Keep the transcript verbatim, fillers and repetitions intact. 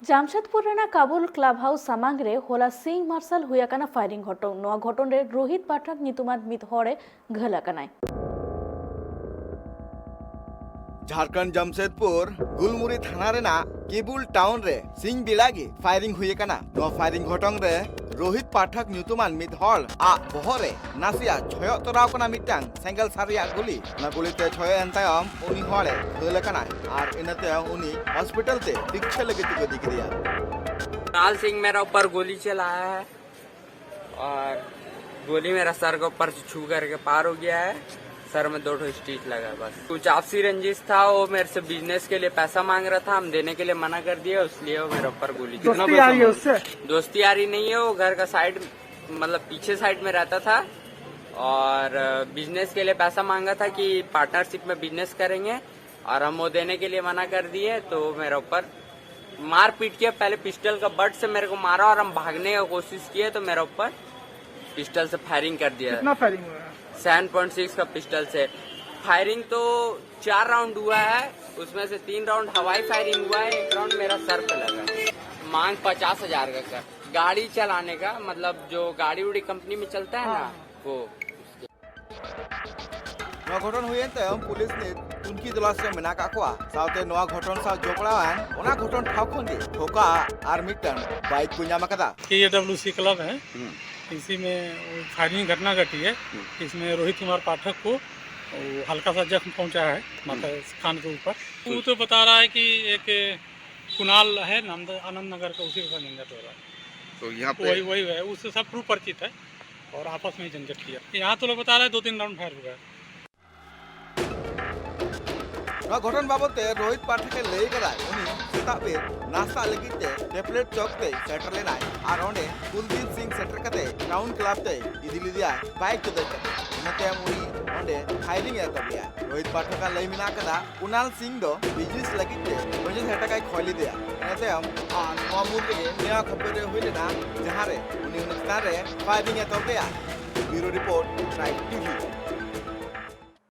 ᱡᱟᱢᱥᱮᱫᱽᱯᱩᱨ ᱨᱮᱱᱟᱜ Kabul club house ᱥᱟᱢᱟᱝ ᱨᱮ ᱦᱚᱞᱟ ᱥᱤᱧ ᱢᱟᱨᱥᱟᱞ ᱦᱩᱭ ᱟᱠᱟᱱᱟ ᱯᱷᱟᱭᱨᱤᱝ ᱜᱷᱚᱴᱚᱱ᱾ ᱱᱚᱣᱟ ᱜᱷᱚᱴᱚᱱ ᱨᱮ ᱨᱳᱦᱤᱛ ᱯᱟᱴᱷᱚᱠ ᱧᱩᱛᱩᱢᱟᱱ ᱢᱤᱫ ᱦᱚᱲᱮ ᱜᱷᱟᱹᱞ ᱟᱠᱟᱱᱟᱭ᱾ ᱡᱷᱟᱲᱠᱷᱚᱸᱰ ᱡᱟᱢᱥᱮᱫᱽᱯᱩᱨ ᱜᱩᱞᱢᱩᱨᱤ ᱛᱷᱟᱱᱟ ᱨᱮᱱᱟᱜ ᱠᱮᱵᱩᱞ ᱴᱟᱣᱩᱱ ᱨᱮ ᱥᱤᱧ ᱵᱮᱲᱟ ᱜᱮ ᱯᱷᱟᱭᱨᱤᱝ ᱦᱩᱭ ᱟᱠᱟᱱᱟ᱾ ᱱᱚᱣᱟ ᱯᱷᱟᱭᱨᱤᱝ ᱜᱷᱚᱴᱚᱱ ᱨᱮ ᱨᱳᱦᱤᱛ ᱯᱟᱴᱷᱚᱠ ᱧᱩᱛᱩᱢᱟᱱ ᱢᱤᱫ ᱦᱚᱲ ᱟᱜ ᱵᱚᱦᱚᱜ ᱨᱮ ᱱᱟᱥᱮᱭᱟᱜ ᱪᱷᱚᱭᱚᱜ ᱛᱚᱨᱟᱣ ᱠᱟᱱᱟ ᱢᱤᱫᱴᱟᱝ ᱥᱮᱸᱜᱮᱞ ᱥᱟᱹᱨᱤᱭᱟᱜ ᱜᱩᱞᱤ᱾ ᱚᱱᱟ ᱜᱩᱞᱤ ᱛᱮ ᱪᱷᱚᱭᱚᱜ ᱮᱱ ᱛᱟᱭᱚᱢ ᱩᱱᱤ ᱦᱚᱲᱮ ᱜᱷᱟᱹᱞ ᱟᱠᱟᱱᱟᱭ ᱟᱨ ᱤᱱᱟᱹ ᱛᱟᱭᱚᱢ ᱩᱱᱤ ᱦᱚᱥᱯᱤᱴᱟᱞ ᱛᱮ ᱛᱤᱠᱪᱷᱟᱹ ᱞᱟᱹᱜᱤᱫ ᱛᱮᱠᱚ ᱤᱫᱤ ᱠᱮᱫᱮᱭᱟ᱾ कुणाल सिंह मेरा ऊपर गोली चलाया है और गोली मेरा सर के ऊपर से छू करके पार हो गया है। सर में दो ठो स्टिच लगा है बस। कुछ आपसी रंजिश था, वो मेरे से बिजनेस के लिए पैसा मांग रहा था, हम देने के लिए मना कर दिया, इसलिए वो मेरे ऊपर गोली चला। दोस्ती आ रही है उससे? दोस्ती आ रही नहीं है, वो घर का साइड, मतलब पीछे साइड में रहता था और बिजनेस के लिए पैसा मांगा था कि पार्टनरशिप में बिजनेस करेंगे, और हम वो देने के लिए मना कर दिए, तो वो मेरे ऊपर मारपीट किया। पहले पिस्टल का बट से मेरे को मारा और हम भागने का कोशिश किए, तो मेरे ऊपर पिस्टल से फायरिंग कर दिया। कितना फायरिंग हुआ है? सेवन पॉइंट सिक्स का पिस्टल से फायरिंग तो चार राउंड हुआ है, उसमें से तीन राउंड हवाई फायरिंग हुआ है, एक राउंड मेरा सर पे लगा है। मांग पचास हजार का कर, गाड़ी चलाने का, मतलब जो गाड़ी उड़ी कंपनी में चलता है ना, वो। ᱱᱚᱣᱟ ᱜᱷᱚᱴᱚᱱ ᱦᱩᱭᱮᱱ ᱛᱟᱭᱚᱢ ᱯᱩᱞᱤᱥ ᱱᱤᱛ ᱛᱩᱱᱠᱷᱤ ᱛᱚᱞᱟᱥ ᱨᱮ ᱢᱮᱱᱟᱜ ᱟᱠᱟᱫ ᱠᱚᱣᱟ᱾ ᱥᱟᱶᱛᱮ ᱱᱚᱣᱟ ᱜᱷᱚᱴᱚᱱ ᱥᱟᱶ ᱡᱚᱯᱲᱟᱣᱟᱱ ᱚᱱᱟ ᱜᱷᱚᱴᱚᱱ ᱴᱷᱟᱶ ᱠᱷᱚᱱ ᱜᱮ ᱫᱷᱳᱠᱟ ᱟᱨ ᱢᱤᱫᱴᱟᱝ ᱵᱟᱭᱤᱠ ᱠᱚ ᱧᱟᱢ ᱟᱠᱟᱫᱟ᱾ के ये डब्ल्यू सी क्लब है। इसमें वो फायरिंग घटना घटी है। इसमें रोहित कुमार पाठक को वो हल्का सा जख्म पहुंचा है माथा कान के ऊपर। वो तो बता रहा है कि एक कुणाल है नाम, आनंद नगर का, उसी के साथ झंझट हो रहा है। तो यहाँ पे वही वही है, उससे सब प्रूफ परिचित है और आपस में ही झंझट किया। यहाँ तो लोग बता रहे हैं दो तीन राउंड फायर हुआ है। ᱱᱚᱣᱟ ᱜᱷᱚᱴᱚᱱ ᱵᱟᱵᱚᱫ ᱛᱮ ᱨᱳᱦᱤᱛ ᱯᱟᱴᱷᱚᱠ ᱮ ᱞᱟᱹᱭ ᱠᱟᱫᱟ, ᱩᱱᱤ ᱥᱮᱛᱟᱜ ᱵᱮᱨ ᱱᱟᱥᱛᱟ ᱞᱟᱹᱜᱤᱫ ᱛᱮ ᱴᱮᱯᱞᱮᱴ ᱪᱚᱠ ᱛᱮᱭ ᱥᱮᱴᱮᱨ ᱞᱮᱱᱟᱭ ᱟᱨ ᱚᱸᱰᱮ ᱠᱩᱞᱫᱤᱯ ᱥᱤᱝ ᱥᱮᱴᱮᱨ ᱠᱟᱛᱮ ᱴᱟᱣᱩᱱ ᱠᱞᱟᱵᱽ ᱛᱮᱭ ᱤᱫᱤ ᱞᱮᱫᱮᱭᱟ ᱵᱟᱭᱤᱠ ᱛᱮ ᱫᱮᱡ ᱠᱟᱛᱮ᱾ ᱤᱱᱟᱹ ᱛᱟᱭᱚᱢ ᱩᱱᱤ ᱚᱸᱰᱮ ᱯᱷᱟᱭᱨᱤᱝ ᱮ ᱮᱛᱚᱦᱚᱵ ᱞᱮᱫᱟ᱾ ᱨᱳᱦᱤᱛ ᱯᱟᱴᱷᱚᱠ ᱟᱜ ᱞᱟᱹᱭ ᱢᱮᱱᱟᱜ ᱠᱟᱫᱟ, ᱠᱩᱱᱟᱞ ᱥᱤᱝ ᱫᱚ ᱵᱤᱡᱽᱱᱮᱥ ᱞᱟᱹᱜᱤᱫ ᱛᱮ ᱯᱚᱧᱪᱟᱥ ᱦᱟᱡᱟᱨ ᱴᱟᱠᱟᱭ ᱠᱷᱚᱭ ᱞᱮᱫᱮᱭᱟ᱾ ᱤᱱᱟᱹ ᱛᱟᱭᱚᱢ ᱟᱨ ᱱᱚᱣᱟ ᱢᱩᱫᱽ ᱨᱮᱜᱮ ᱱᱮᱭᱟᱣ ᱠᱷᱟᱹᱯᱟᱹᱨᱤ ᱦᱩᱭ ᱞᱮᱱᱟ, ᱡᱟᱦᱟᱸ ᱨᱮ ᱩᱱᱤ ᱩᱱᱤ ᱪᱮᱛᱟᱱ ᱨᱮ ᱯᱷᱟᱭᱨᱤᱝ ᱮ ᱮᱛᱚᱦᱚᱵ ᱞᱮᱫᱟ᱾ ᱵᱤᱭᱩᱨᱳ ᱨᱤᱯᱳᱨᱴ, ᱴᱨᱟᱭᱤᱵᱽ ᱴᱤᱵᱷᱤ᱾